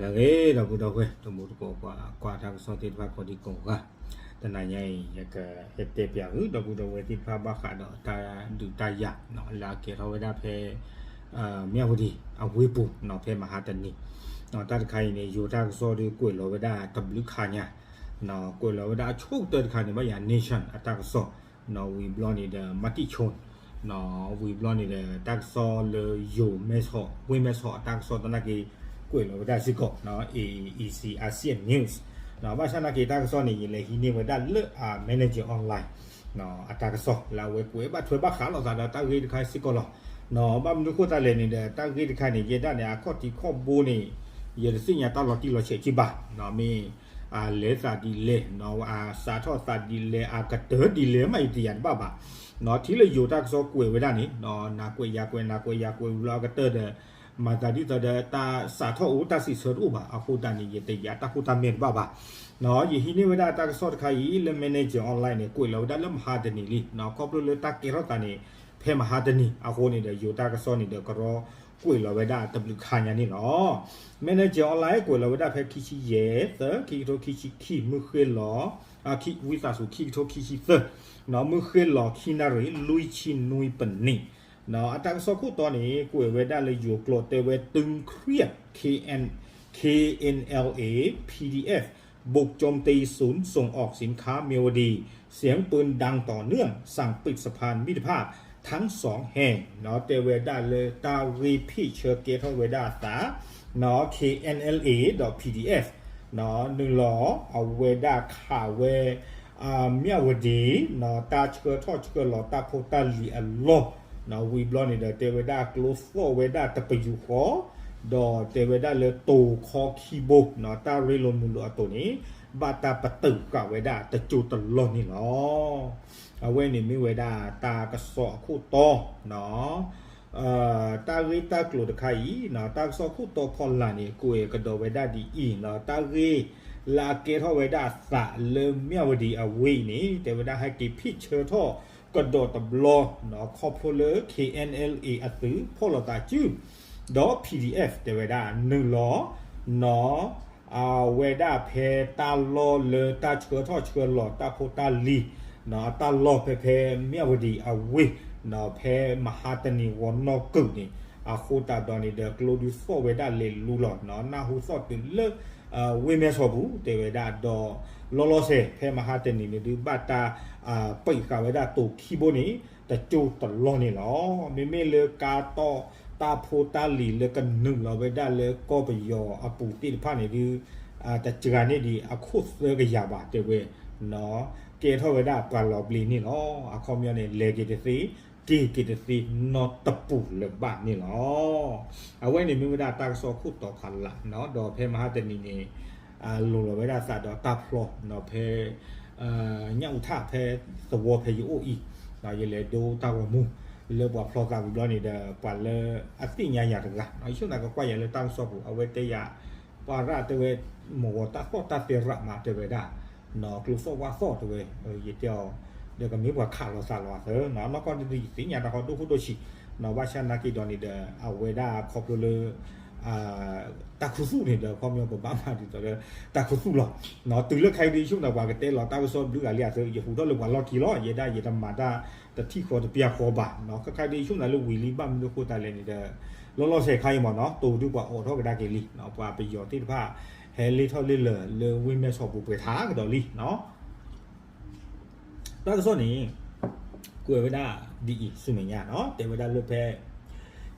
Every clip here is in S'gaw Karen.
ဂ့ၤ ဒီပုၢ်ဒီဝဲၢ် တံၤသကိး ကွၢ်တၢ်ကစီၣ်သ့ၣ်တဖၣ်ကိးဒံကိးဂၤ, တနၤညါအံၤ ယကဟဲတဲပၠးသု ဒီပုၢ်ဒီဝဲၢ်သ့ၣ်တဖၣ် ဘၣ်ဃးဒီးတၢ်ဒုးတၢ်ယၤ လၢအကဲထီၣ်ဝဲဒၣ်ဖဲ မၠၣ်ဝတံၤအဝ့ၢ်ပူၤ ဖဲမဟါတနံၤ, တၢ်တခါအံၤန့ၣ် ယိၤတၢ်ကစီၣ်ဒီးကွဲးလီၤဝဲဒၣ်တဘျုးခါညါ, ကွဲးလီၤဝဲဒၣ်အဆိကတၢၢ်တခါန့ၣ် ဘၣ်ယၤ Nation အတၢ်ကစီၣ် ဝံၤဘျီန့ၣ်ဒီး မၤတံၣ်ဆိ ဝံၤဘျီန့ၣ်ဒီး တၢ်ကစီၣ်လၢယိၤမဲဆီး ဝ့ၢ်မဲဆီးအတၢ်ကစီၣ်သနာ်က့ ကွဲးလီၤဝဲဒၣ်စ့ၢ်ကီး A E C Asian News, ဘၣ်ဆၣ်သနာ်က့ တၢ်ကစီၣ်န့ၣ် ယလဲၤဟံးန့ၢ်ဝဲဒၣ်လၢအ Manager Online အတၢ်ကစီၣ် လၢအဝဲကွဲးဘၣ်ထွဲဘၣ်ဃးလိာ်သးဒီးတၢ်ဂ့ၢ်တခါစ့ၢ်ကီးလီၤ. ဘၣ်မနုၤဃိသတးလဲၣ်န့ၣ်ဒီး တၢ်ဂ့ၢ်တခါန့ၣ် ယဲဒၣ်န့ၣ် အခီၣ်ထံးခီၣ်ဘိန့ၣ် ယတသ့ၣ်ညါတၢ်လီၤတံၢ်လီၤဆဲးက့ဘၣ်, မ့ၢ် အလဲၤသးဒ်လဲၣ်, အစးထီၣ်သးဒ်လဲၣ်, အကတၢၢ်ဒ်လဲၣ် မ့ၢ်ယတယၤတဘၣ်ဘၣ်, ထံလၢယိၤတၢ်ကစီၣ်ကွဲးဝဲဒၣ်န့ၣ် နကွဲးယကွဲး နကွဲးယကွဲး ဝံၤလီၤအကတၢၢ်ဒီး မၤသးဒ်သိးဒီး တၢ်စးထီၣ်အိၣ်တၢ်စံးဆၢတအိၣ်ဘၣ်အဃိသတးန့ၣ် ယတယၤတၢ်ခိၣ်တၢ်မဲာ်တဘၣ်ဘၣ်. ယဟံးန့ၢ်ဝဲဒၣ်တၢ်ကစီၣ်တခါအံၤ လၢ Manager Online န့ၣ် ကွဲးလီၤဝဲဒၣ်လၢမဟါတနံၤလံ, ခီဖျိလၢတၢ်ကဲထီၣ်သးန့ၣ် ဖဲမဟါတနံၤအဃိန့ၣ်ဒီး ယိၤတၢ်ကစီၣ်န့ၣ်ဒီး ကရီကွဲးလီၤဝဲဒၣ်တဘျုးခါညါန့ၣ်လီၤ. Manager Online ကွဲးလီၤဝဲဒၣ်ဖဲခံဆံယဲၢ်သၢ ခံကထိခံဆံခံ မုၢ်ဃ့ၢ်လီၤ ဝံသးစူၤ ခံကထိခံဆံသၢ မုၢ်ဃ့ၢ်လီၤခံနၣ်ရံၣ် လွံၢ်ဆံနွံပနံး, အတၢ်ကစီၣ်ခိၣ်တီန့ၣ် ကွဲးဝဲဒၣ်လၢယိၤကျိာ်တဲဝဲ ตึงเครียด เคเอ็นแอลเอ พีดีเอฟ บุกโจมตีศูนย์ส่งออกสินค้าเมียวดี เสียงปืนดังต่อเนื่อง สั่งปิดสะพานมิตรภาพทั้งสองแห่ง တဲဝဲဒၣ်လၢတၢ်ဂ့ၢ်ဖ့ၣ်ဆၢကဲထီၣ်ဝဲဒၣ်အသး KNLA ဒီး PDF နုာ်လီၤ အဝဲဒၣ်ခးဝဲ မၠၣ်ဝတံၤ တၢ်ဆှၢထီၣ်ဆှၢလီၤတၢ်ဖိတၢ်လံၤအလီၢ် ဝံၤဘျီန့ၣ်ဒီး တဲဝဲဒၣ်ကျိသီၣ်ဝဲဒၣ်တပယူာ်ဃီ ဒီးတဲဝဲဒၣ်လၢတိၤခီခံဘိ တၢ်ရ့လိာ်မုာ်လိာ်အသိးန့ၣ် ဘၣ်တၢ်ပတုာ်ဃာ်ဝဲဒၣ်တကၠိတလီၢ်န့ၣ်လီၤ. အဝဲန့ၣ်မ့ၢ်ဝဲဒၣ်တၢ်ကစီၣ်အခိၣ်တီ တၢ်ဂ့ၢ်တၢ်ကျိၤတခါအံၤ တၢ်ကစီၣ်ခိၣ်တီဖီလာ်န့ၣ် ကွဲးကဒီးဝဲဒၣ်ဒ်အံၤ တၢ်ဂ့ၢ်လၢအကဲထီၣ်ဝဲဒၣ်အသးလၢမၠၣ်ဝတံၤအဝ့ၢ်အံၤန့ၣ် တဲဝဲဒၣ်ဟဲက့ၤဖ့ၣ်ဆၢထီၣ်ကဒီးတဘျီ ခီဖျိလၢ KNLA အသုးဖီၣ်လိာ်သးစု ဒီး PDF တဲဝဲဒၣ်နုာ်လီၤ အဝဲဒၣ်ဖဲတၢ်လီၢ်လၢတၢ်ဆှၢထီၣ်ဆှၢလီၤတၢ်ဖိတၢ်လံၤ အတၢ်လီၢ်ဖဲဖဲမၠၣ်ဝတံၤအဝ့ၢ် ဖဲမဟါတနံၤဂီၤနီၢ်ကုာ်န့ၣ် အဃိသတးဒီးန့ၣ်ဒီး ကျိဒုးသီၣ်ဝဲဒၣ်လဲၤလူလီၤ နၢ်ဟူသီၣ်တုၤလၢ ဝ့ၢ်မဲဆီးပူၤ တဲဝဲဒၣ်ဒီး လီၤလီၤဆဲးဖဲမဟါတနံၤန့ၣ်ဒုး ဘၣ်တၢ်ပံးဃာ်ဝဲဒၣ်တိၤခံဘိန့ၣ် တကၠိတလီၢ်န့ၣ်လီၤ. မ့မ့ၢ်လၢကါတီၢ်တၢ်ဖိတၢ်လံၤလၢကနုာ်လီၤဝဲဒၣ်လၢကီၢ်ပယီၤအပူၤသ့ၣ်တဖၣ်န့ၣ်ဒုး တစှၤန့ၢ်ဒံးအခိၣ်သၢကယၤဘၣ် တဲဝဲ ကဲထီၣ်ဝဲဒၣ်ပှၤလီၤဘျ့န့ၣ်လီၤ. အခီပညီန့ၣ် လဲၤက့ၤတသ့ က့ၤက့ၤတသ့ နီတပူၤလၢၤဘၣ်န့ၣ်လီၤ. အဝဲန့ၣ်မ့ၢ်ဝဲဒၣ်တၢ်ကစီၣ်ခိၣ်တီဖးလၢ် ဒီးဖဲမဟါတနံၤန့ၣ် လိၤလီၤဝဲဒၣ်သးဒီးတၢ်ဖျီ ဖဲ ညၣ်အူထၣ်ဖဲသဝီဖဲယအိၣ်အံၤ ယလဲၤဒိတၢ်ဂီၤမူ လၢပှၤဖျီသးဝံၤဘျီန့ၣ်ဒီး ပှၤလၢအသ့ၣ်ညါယၤတဂၤ ယဆိကမိၣ်သးကကွၢ်ယၤလၢတၢ်ကစီၣ်ပူၤ အဝဲတဲယၤ ပှၤရၣ်တဲဝဲ မဂီၤတၢ်သီၣ်တၢ်သဲရၣ်မးတဲဝဲဒၣ် ကျိသီၣ်ဝၣ်သီၣ်တဲဝဲ ယတဲအီၤ ဒီးကမ့ၢ်ပှၤခးလိာ်သးလီၤအသၢ နီၢ်ကီၢ်ဒ်ယသ့ၣ်ညါတၢ်ဃီဒိၣ်ခိၣ်ဒိၣ်ဆံး ဘၣ်ဆၣ်နာ်က့ဒီးန့ၣ်ဒီး အဝဲဒၣ်ခီဖျိလၢ တၢ်ခူသူၣ်န့ၣ်ဒီး ခီပညီပဘၣ်မၤဒ်သိးဒီး တၢ်ခူသူၣ်လီၤ. တုၤလၢခဲအံၤဒ်ယဆိကမိၣ်သး ပှၤကတဲလီၤတၢ်ကစီၣ်ဘျုးဂၤလံအသး ယဟူးထီၣ်လၢပှၤလီၢ်ခံလီၤ ယဲဒၣ်ယတမၤတၢ်တထံၣ်ဃီတပျၢ်ဃီဘၣ် ခဲခါဒ်ယဆိကမိၣ်သးလၢဝံၤလံ ဘၣ်မနုၤအဃိသတးလဲၣ်န့ၣ်ဒီး လီၤလီၤဆဲးခါအံၤမ့ၢ်နီၤ တိၤဒုးပှၤအိးထီၣ်ကဒါက့ၤလံ ပှၤပယီၤသ့ၣ်တဖၣ် ဟဲလ့ထီၣ်လ့လၢာ်လၢဝ့ၢ်မဲဆီးပူၤပှဲၤထါကဒီးလံ တၢ်ကစီၣ်န့ၣ် ကွဲးဝဲဒၣ်ဒ်အံၤ ဆူမဲာ်ညါနီၤ တဲဝဲဒၣ်လၢဖဲ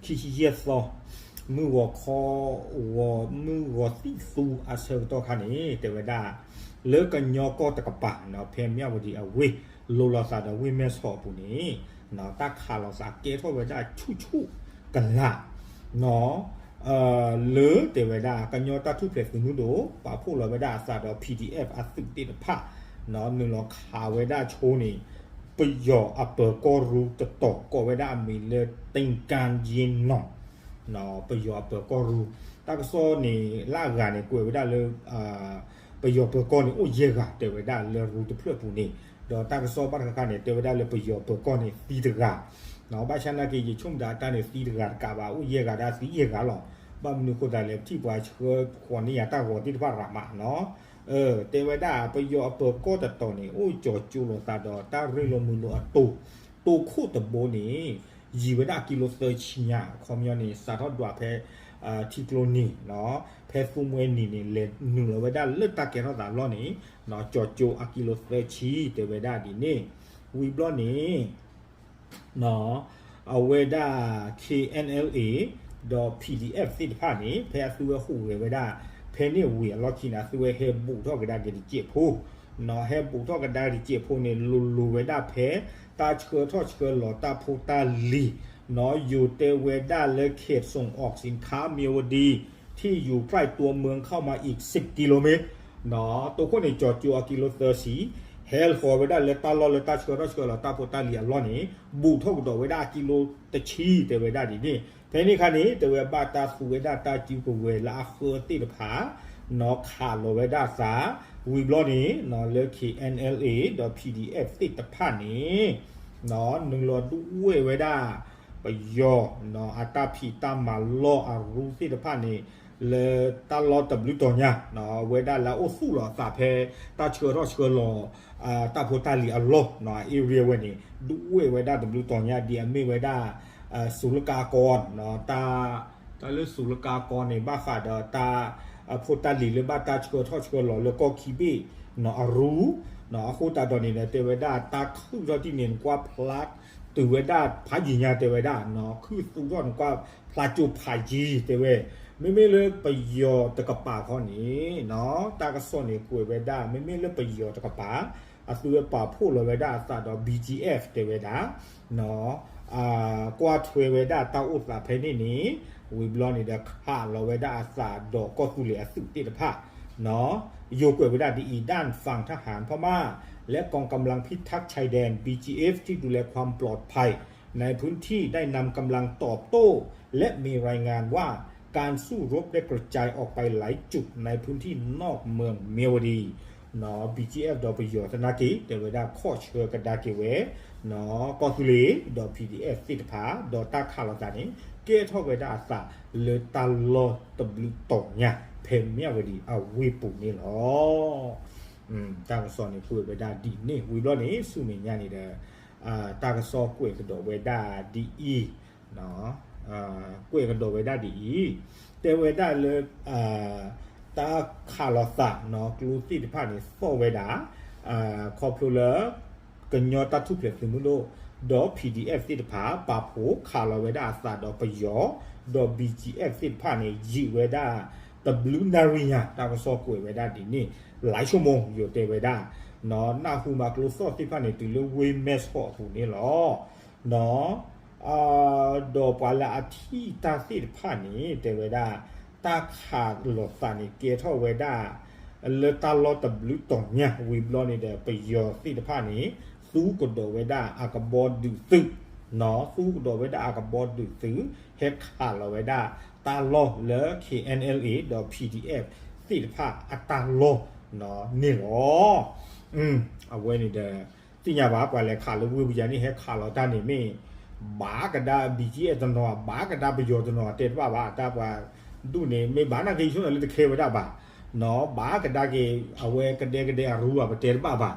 ခံဆံယဲၢ်သီ မုၢ်ဂီၤခီ ဂီၤမုၢ်ဂီၤသံၣ်သူအဆၢကတီၢ်ခါန့ၣ် တဲဝဲဒၣ် လၢကညီကီၢ်တကပၤနီၤ ဖဲမၠၣ်ဝတံၤအဝ့ၢ် လိၤလိာ်သးဒီးဝ့ၢ်မဲဆီးအပူၤန့ၣ် တၢ်ခးလိာ်သးကဲထီၣ်ဝဲဒၣ်ဆူၣ်ဆူၣ်ကလာ်နီၤ လၢတဲဝဲဒၣ် ကညီတၢ်ထူၣ်ဖျဲးသုးမုၢ်ဒိၣ် ပာ်ဖှိၣ်လီၤဝဲဒၣ်အသးဒီး PDF အသုးသ့ၣ်တဖၣ် နုာ်လီၤခးဝဲဒၣ်ဆိန့ၣ် ပယီၤအပၢၤကီၢ်ရူၢ်တတီၤ ကိးဝဲဒၣ်အမံၤလၢ တ့ၣ်ကၣ်ယ့နီၣ် ပယီၤအပၢၤကီၢ်ရူၢ် တၢ်ကစီၣ်န့ၣ် လၢအဂၤန့ၣ် ကွဲးဝဲဒၣ်လၢ ပယီၤပၢၤကီၢ်န့ၣ် အိၣ်ယဲၢ်ဂၤ တဲဝဲဒၣ်လၢရူၢ်တဖျၢၣ်ပူၤန့ၣ် ဒီးတၢ်ကစီၣ်ဘၣ်တခါခါန့ၣ် တဲဝဲဒၣ်လၢပယီၤပၢၤကီၢ်န့ၣ်သံတဂၤ ဘၣ်ဆၣ်နာ်က့ ယဆိကမိၣ်သးတၢ်န့ၣ်သံတဂၤတကးဘၣ် အိၣ်ယဲၢ်ဂၤဒၣ်သံယဲၢ်ဂၤလီၤ ဘၣ်မနုၤအဃိသတးလဲၣ် ပထံၣ်ပှၤဆှၢဃီၤန့ၢ်ယၤတၢ်ဂီၤသ့ၣ်တဖၣ်ရၤမးနီၤ. တဲဝဲဒၣ် ပယီၤအပၢၤကီၢ်တတီၤန့ၣ် အိၣ်ကၠီၤကၠိလိာ်သးဒီးတၢ်ရ့လိာ်မုာ်လိာ်အတိၤ, တိခိၣ်တဘိန့ၣ် ယံာ်ဝဲဒၣ်ကံလိသၢဆံညါ, အခီပညီန့ၣ် စးထီၣ်ဒွးဖဲ ထံကျိနံၤ ဖဲသူမှဲနံၤန့ၣ် လဲၤနုာ်လီၤဝဲဒၣ်လၢတၢ်ကဲထီၣ်သးလီၢ်န့ၣ် ကၠီၤကၠိအကံလိသၢဆံ တဲဝဲဒၣ်ဒ်န့ၣ်, ဝံၤဘျီန့ၣ် အဝဲဒၣ် K N L A ဒီး P D F သ့ၣ်တဖၣ်န့ၣ် ဖဲအသုဝဲဟူးဂဲၤဝဲဒၣ် ဖဲန့ၣ်ဝံၤအလီၢ်ခံန့ၣ် အသုဝဲဟဲဘူးထီၣ်ကဒါက့ၤတစဲးဖိ, ဟဲဘူးထီၣ်ကဒါတစဲးဖိန့ၣ် လိၤလိၤဝဲဒၣ်ဖဲ တၢ်ဆှၢထီၣ်ဆှၢလီၤတၢ်ဖိတၢ်လံၤ, ယိၤတဲဝဲဒၣ်လၢ เขตส่งออกสินค้าเมียวดี ที่อยู่ใกล้ตัวเมืองเข้ามาอีก สิบกิโลเมตร တိခိၣ်န့ၣ် ကၠီၤကၠိအကံလိသၢဆံ, ဟဲဃီၤဝဲဒၣ်လၢတၢ်လီၢ်လၢတၢ်ဆှၢထီၣ်ဆှၢလီၤတၢ်ဖိတၢ်လံၤအလီၢ်န့ၣ် ဘူးထီၣ်ကဒီးဝဲဒၣ်အကံလိတဆံ တဲဝဲဒၣ်ဒ်န့ၣ်, ဖဲန့ၣ်အခါန့ၣ် တဲဝဲဘၣ်တၢ်သူဝဲဒၣ်တၢ်စုကဝဲၤလၢအဃၢသ့ၣ်တဖၣ် ခးလီၤဝဲဒၣ်အသး, ဝံၤဘျီန့ၣ် လၢ K N L A ဒီး P D F သ့ၣ်တဖၣ်န့ၣ် နုာ်လီၤဒုးဝဲၢ်ဝဲဒၣ် ပယီၤ အတၢ်ဖံးတၢ်မၤလီၢ်အရူသ့ၣ်တဖၣ်န့ၣ် လၢတၢ်လီၢ်တဘျုးတီၤညါ ဝဲဒၣ်လၢအအိၣ်သူၣ်လီၤအသးဖဲ တၢ်ဆှၢထီၣ်ဆှၢလီၤ တၢ်ဖိတၢ်လံၤအလီၢ် အ area ဝဲန့ၣ် ဒုးဝဲၢ်ဝဲဒၣ်တဘျုးတီၤညါ ဒ်အမ့ၢ်ဝဲဒၣ် စူၤလကါကီ တၢ်လၢစူၤလကါကီန့ၣ် ဘၣ်ဃးဒီးတၢ် အဖိတၢ်လံၤလၢဘၣ်တၢ်ဆှၢထီၣ်ဆှၢလီၤလၢကီၢ်ခံဘ့ၣ် အရူ အဃိသတးဒီးန့ၣ်ဒီး တဲဝဲဒၣ်တၢ်ခုၣ်ထီၣ်တံၢ်န့ၣ် နကွၢ်ဖျါတုၤဝဲဒၣ်ဖးယံၤညါ တဲဝဲဒၣ် ခုၣ်သူၣ်ထီၣ်နကွၢ်ဖျါကၠိဖးယံၤ တဲဝဲ, မ့မ့ၢ်လၢပယီၤတကပၤခီန့ၣ် တၢ်ကစီၣ်န့ၣ်ကွဲးဝဲဒၣ် မ့မ့ၢ်လၢပယီၤတကပၤ အသုဝဲပာ်ဖှိၣ်လီၤဝဲဒၣ်အသးဒီး B G F တဲဝဲဒၣ် ကွၢ်ထွဲဝဲဒၣ်တၢ်အိၣ်သးဖဲန့ၣ်န့ၣ် ဝံၤဘျီန့ၣ်ဒီးခးလီၤဝဲဒၣ်အသးဒီးကီၢ်သူလ့ၤအသုးသ့ၣ်တဖၣ် ယိၤကွဲးဝဲဒၣ်ဒ်အံၤ ด้านฝั่งทหารพม่า และกองกำลังพิทักษ์ชายแดน บีจีเอฟ ที่ดูแลความปลอดภัยในพื้นที่ได้นำกำลังตอบโต้ และมีรายงานว่าการสู้รบได้กระจายออกไปหลายจุดในพื้นที่นอกเมืองเมียวดี BGF ဒီးပယီၤသနာ်က့ တဲဝဲဒၣ်ခီၣ်ဆၢကဒါက့ၤဝဲ ကီၢ်သူလ့ၤ ဒီး PDF သ့ၣ်တဖၣ် ဒီးတၢ်ခးလိာ်သးန့ၣ် ကဲထီၣ်ဝဲဒၣ်အသးလၢတၢ်လီၢ်တဘျုးတီၤညါ ဖဲမၠၣ်ဝတံၤအဝ့ၢ်ပူၤန့ၣ်လီၤ. တၢ်ကစီၣ်န့ၣ်ကွဲးဝဲဒၣ်ဒ်န့ၣ် ဝံၤဘျီန့ၣ် ဆူမဲာ်ညါန့ၣ်ဒီး တၢ်ကစီၣ်ကွဲးကဒီးဝဲဒၣ်ဒ်အံၤ ကွဲးကဒီးဝဲဒၣ်ဒ်အံၤ, တဲဝဲဒၣ်လၢ တၢ်ခးလိာ်သး ကျိသ့ၣ်တဖၣ်န့ၣ် သီၣ်ဝဲဒၣ် ခီဖျိလၢ ကညီတၢ်ထူၣ်ဖျဲးသုးမုၢ်ဒိၣ် ဒီး PDF သ့ၣ်တဖၣ် ပာ်ဖှိၣ်ခးလီၤဝဲဒၣ်အသးဒီးပယီၤ ဒီး BGF သ့ၣ်တဖၣ်န့ၣ် ယံာ်ဝဲဒၣ် တဘျုးနၣ်ရံၣ်ညါ တၢ်ကစီၣ်ကွဲးဝဲဒၣ်ဒ်န့ၣ် လၢဆိကမိၣ် ယိၤတဲဝဲဒၣ် နၢ်ဟူမးကျိသီၣ်သ့ၣ်တဖၣ်န့ၣ် တုၤလၢဝ့ၢ်မဲၢ်ဆီးအပူၤန့ၣ်လီၤ. ဒီးပှၤလၢအထံၣ်တၢ်သ့ၣ်တဖၣ်န့ၣ် တဲဝဲဒၣ် တၢ်ခးလိာ်သးန့ၣ် ကဲထီၣ်ဝဲဒၣ် လၢတၢ်လီၢ်တဘျုးတီၤညါ ဝံၤဘျီန့ၣ်ဒီး ပယီၤသ့ၣ်တဖၣ်န့ၣ် သူကဒီးဝဲဒၣ်အကဘီဒုးသုး သူကဒီးဝဲဒၣ်အကဘီဒုးသုး ဟဲခးလီၤဝဲဒၣ်တၢ်လီၢ်လၢ KNLA ဒီး PDF သ့ၣ်တဖၣ်အတၢ်လီၢ်န့ၣ်လီၤ. အဝဲန့ၣ်ဒီး သ့ၣ်ညါဘၣ် ပှၤလဲၤခးလၢဝ့ၢ်ပယၤန့ၣ် ဟဲခးလီၤတၢ်န့ၣ်မ့ၢ် ဘၣ်ကဒါ BGF တနီၤ ဘၣ်ကဒါပယီၤတနီၤ တဲတဘၣ်ဘၣ် တၢ်ပှၤဒူၣ်န့ၣ် မ့ၢ်ဘၣ်နာ်က့ဆိန့ၣ်လၢတခဲဝဲဒၣ်ဘၣ် ဘၣ်ကဒါက့ၤ အဝဲကဒဲကဒဲအရူဘၣ် ပတဲတဘၣ်ဘၣ်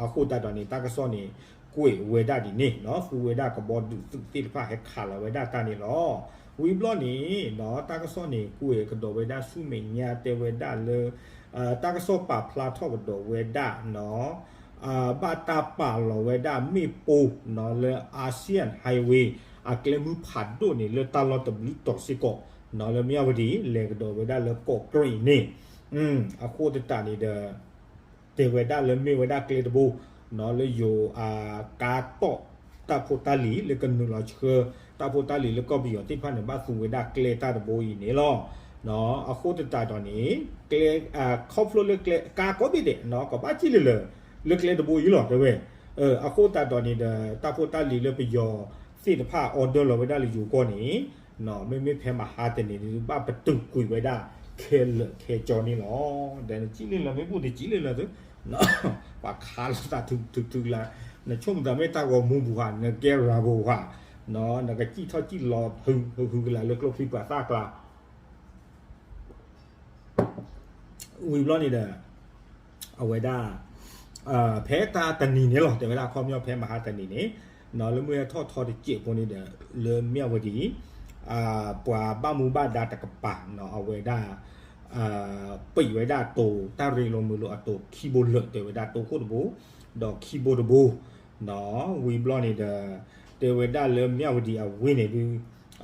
အဃိသတးဒီးန့ၣ် တၢ်ကစီၣ်န့ၣ် ကွဲးဝဲဒၣ်ဒ်န့ၣ် သူဝဲဒၣ်ကဘီဒုးသုးသ့ၣ်တဖၣ် ဟဲခးလီၤဝဲဒၣ်တၢ်န့ၣ်လီၤ. ဝံၤဘျီန့ၣ် တၢ်ကစီၣ်န့ၣ် ကွဲးကဒီးဝဲဒၣ်ဆူမဲာ်ညါ တဲဝဲဒၣ်လၢ တၢ်ကစီၣ်ပာ်ဖျါထီၣ်ကဒီးဝဲဒၣ် ဘၣ်တၢ်ပာ်လီၤဝဲဒၣ်မ့ၣ်ပိၢ်လၢ Asian Highway အကျဲမုၢ်ဖးဒိၣ်န့ၣ် လၢတၢ်လီၢ်တဘျုးတီၤစ့ၢ်ကီး လၢမၠၣ်ဝတံၤ လဲၤကဒီးဝဲဒၣ်လၢကီးကြံးန့ၣ် အဃိသတးန့ၣ်ဒီး တဲဝဲဒၣ်လၢမ့ၢ်ဝဲဒၣ်ကျဲတဘိ လၢယိၤအကါတီၣ်တၢ်ဖိတၢ်လံၤ လၢကနုာ်လီၤဆှၢ တၢ်ဖိတၢ်လံၤလၢကီၢ်ပယီၤသ့ၣ်တဖၣ်န့ၣ် ဘၣ်သူဝဲဒၣ်ကျဲတၢ်တဘိအံၤန့ၣ်လီၤ. အဃိသတးဒီးန့ၣ် ကျဲ ခီဖျိလၢကျဲကါကိးဘ့ၣ်ဒဲး ကဘၣ်စံၣ်လၢလၢ လၢကျဲတဘိအံၤလီၤ တဲဝဲ. အဃိသတးဒီးန့ၣ်ဒီး တၢ်ဖိတၢ်လံၤလၢပယီၤသ့ၣ်တဖၣ် order လီၤဝဲဒၣ်လၢယိၤကီၢ်န့ၣ် မ့မ့ၢ်ဖဲမဟါတနံၤန့ၣ် ဘၣ်ပတုာ်ကွံာ်ဝဲဒၣ်ခဲလၢာ်ခဲကၠီန့ၣ်လီၤ. ဒီးနစံၣ်လၢလၢမ့ၣ်ပိၢ်တစံၣ်လၢလၢသု ပှၤခးလိာ်သးထုထုထုလၢ နဆိကမိၣ်သးမ့ၢ်တၢ်ဂီၤမူပူၤဧါ နကဲရၤဘိဧါ နကစံၣ်ထီၣ်စံၣ်လီၤ ဟုဟုကလးလၢကျိချံပှၤသၣ်ကျါ ဝံၤဘျီန့ၣ်ဒီး အဝဲဒၣ် ဖဲတၢ်တနံၤန့ၣ်လီၤ တဲဝဲဒၣ်အခီပညီဖဲမဟါတနံၤန့ၣ် လၢမုၢ်ဟဲထီၣ်ထီတစဲးဖိန့ၣ်ဒီး လၢမၠၣ်ဝတံၤ ပှၤဘၣ်မူဘၣ်ဒါတကပၤ အဝဲဒၣ် ပံးဝဲဒၣ်တိၤ တၢ်ရ့လိာ်မုာ်လိာ်အတိၤခံဘိလၢာ် တဲဝဲဒၣ်တိၤခိၣ်တဘိ ဒီးခံဘိတဘိ ဝံၤဘျီန့ၣ်ဒီး တဲဝဲဒၣ်လၢမၠၣ်ဝတံၤအဝ့ၢ်န့ၣ်ဒုး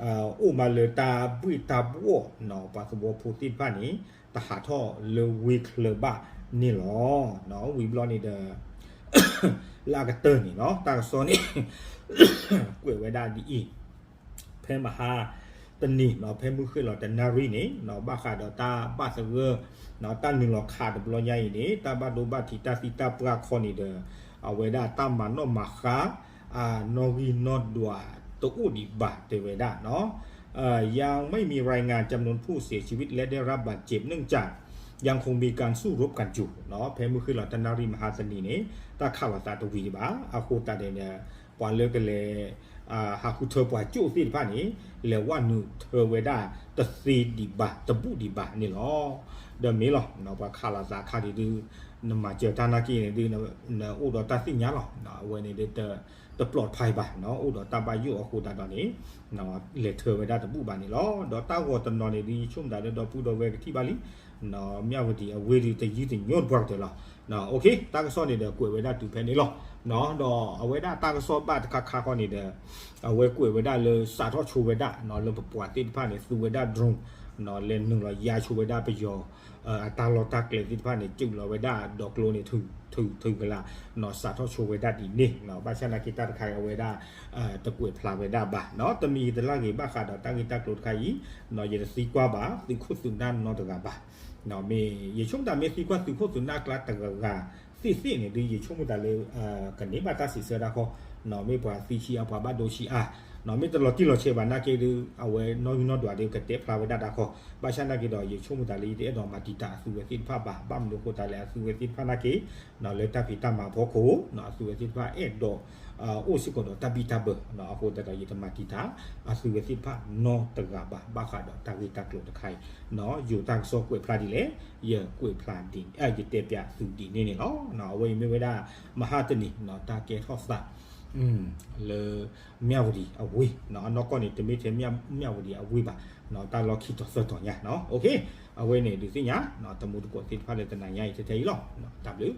အိၣ်မးလၢတၢ်ဘှ့ၣ်တၢ်ဘှီၣ် ပှၤသဝီဖိသ့ၣ်တဖၣ်န့ၣ် တဟးထီၣ်လၢဝ့ၢ်ချၢဘၣ်န့ၣ်လီၤ. ဝံၤဘျီန့ၣ်ဒီး လၢအကတၢၢ်န့ၣ်လီၤ တၢ်ကစီၣ်န့ၣ် ကွဲးဝဲဒၣ်ဒ်အံၤ ဖဲမဟါတနံၤ ဖဲမုၢ်ဃ့ၢ်လီၤတနၣ်ရံၣ်န့ၣ် ဘၣ်ဃးဒီးတၢ်ဘၣ်သဂၢၢ် တၢ်နုာ်လီၤခးတဘျီညါအံၤန့ၣ် တၢ်ဘၣ်ဒိဘၣ်ထံးတၢ်သံတၢ်ပှၢ်ခီန့ၣ်ဒီး အဝဲဒၣ်တၢ်မၤနီၣ်မၤဃါ နီၣ်ဂံၢ်နီၣ်ဒွးတအိၣ်ဒံးဘၣ် တဲဝဲဒၣ် ยังไม่มีรายงานจำนวนผู้เสียชีวิตและได้รับบาดเจ็บเนื่องจากยังคงมีการสู้รบกันอยู่ ဖဲမုၢ်ဃ့ၢ်လီၤတနၣ်ရံၣ်မဟါတနံၤန့ၣ် တၢ်ခးလိာ်သးတဝံၤဒံးဘၣ် အဃိသတးဒီးန့ၣ် ပှၤလၢကလဲၤ ဟးဃုထၢပှၤကၠိၣ်သ့ၣ်တဖၣ်န့ၣ် လဲၤဝဲနုာ်ထၢဝဲဒၣ်တသ့ဒံးဘၣ် တဘူၣ်ဒံးဘၣ်န့ၣ်လီၤ. ဒီးမ့ၢ်လီၤ ပှၤခးလိာ်သးခါဒံးဒုး နမၤစၢၤတၢ်နာ်က့န့ၣ်ဒုး နအိၣ်ဒီးတၢ်သ့ၣ်ညါလီၤ အဝဲန့ၣ်ဒုး တပျီၣ်ဖးဘၣ် အိၣ်ဒီးတၢ်ဘၣ်ယိၣ်အဃိသတးဒီးန့ၣ် လဲၤထၢဝဲဒၣ်တဘူၣ်ဘၣ်န့ၣ်လီၤ. ဒီးတၢ်ဂီၤတနီၤန့ၣ်ဒုး ယဆိကမိၣ်သးလၢဒီပုၢ်ဒီဝဲၢ်ကထံၣ်ဘၣ်လံ မၠၣ်ဝတံၤအဝ့ၢ်ဒုးတယုၢ်တညိတပှၢ်ကတၢၢ်လီၤ. တၢ်ကစီၣ်န့ၣ်ဒီးကွဲးဝဲဒၣ်တုၤဖဲန့ၣ်လီၤ. ဒီးအဝဲဒၣ်တၢ်ကစီၣ်ဘၣ်တခါခါဃီန့ၣ်ဒီး အဝဲကွဲးဝဲဒၣ်လၢစးထီၣ်ဆိဝဲဒၣ် လၢပပှၤသ့ၣ်တဖၣ်န့ၣ် သူဝဲဒၣ် drone လဲၤနုာ်လီၤယါဆိဝဲဒၣ်ပယီၤ အတၢ်လီၢ်တၢ်ကျဲသ့ၣ်တဖၣ်န့ၣ် စုးလီၤဝဲဒၣ်ဒီးကျိန့ၣ် ထုထုကလး စးထီၣ်ဆိဝဲဒၣ်ဒ်န့ၣ် ဘၣ်ဆၣ်နာ်က့တၢ်တခါအံၤအဝဲဒၣ် တကွဲးဖျါဝဲဒၣ်ဘၣ် တမံၤယတလၢဂ့ၤဘၣ်ဃးဒီးတၢ်ဂ့ၢ်တၢ်ကျိၤတခါအံၤ ယတသံကွၢ်ဘၣ် သုးခိၣ်သုးနၢ်နီတဂၤဘၣ် မ့ၢ် ယဆိကမိၣ်သးမ့ၢ်သံကွၢ်သုးခိၣ်သုးနၢ်ကျါတဂၤဂၤသ့ၣ်သ့ၣ်န့ၣ်ဒုး ယဆိကမိၣ်သးလၢ ကန့ၢ်ဘၣ်တၢ်စံးဆၢတၢ်ခီ မ့ၢ်ပှၤသံဆံးအါ ပှၤဘၣ်ဒိဆံးအါ မ့ၢ်တလီၤတံၢ်လီၤဆဲးဘၣ်နာ်က့ဒုး အဝဲနီၣ်ဂံၢ်နီၣ်ဒွးဒုးကတဲဖျါဝဲဒၣ်တၢ်ခီ ဘၣ်ဆၣ်နာ်က့ဒီး ယဆိကမိၣ်သးလၢယတအဲၣ်ဒိးမၤတံာ်တာ်အသုဝဲသ့ၣ်တဖၣ်ဘၣ် ဘၣ်မနုၤအဃိသတးလဲၣ် အသုဝဲသ့ၣ်တဖၣ်နာ်က့ လၢတၢ်ဖံးတၢ်မၤအဖီခိၣ် အသုဝဲသ့ၣ်တဖၣ်အဲၣ်ဒိး အိၣ်စ့ၢ်ကီးဒီးတၢ်ဘံၣ်တၢ်ဘၢ အဃိသတးဒီး ယတမၤတံာ်တာ် အသုဝဲသ့ၣ်တဖၣ်နီတဂၤဘၣ် ဘၣ်ဃးဒီးတၢ်ဂ့ၢ်တၢ်ကျိၤတခါအံၤ ယိၤတၢ်ကစီၣ်ကွဲးဖျါဒ်လဲၣ် ယကွဲးဖျါဒ် ယတဲပၠးသုဒ်န့ၣ်န့ၣ်လီၤ. အဝဲအံၤမ့ၢ်ဝဲဒၣ် မဟါတနံၤ တၢ်ကဲထီၣ်သး လၢ မၠၣ်ဝတံၤအဝ့ၢ် အနီၢ်ကီၢ်န့ၣ် တမ့ၢ်ထဲမၠၣ်ဝတံၤအဝ့ၢ်ဘၣ် တၢ်လီၢ်ခံတီၤသၢတီၤညါ အဝဲန့ၣ်ဒုးသ့ၣ်ညါ တမူတကိးသ့ၣ်တဖၣ်လၢတနၤညါအံၤထဲထဲအံၤလီၤ. တၢ်ဘျုး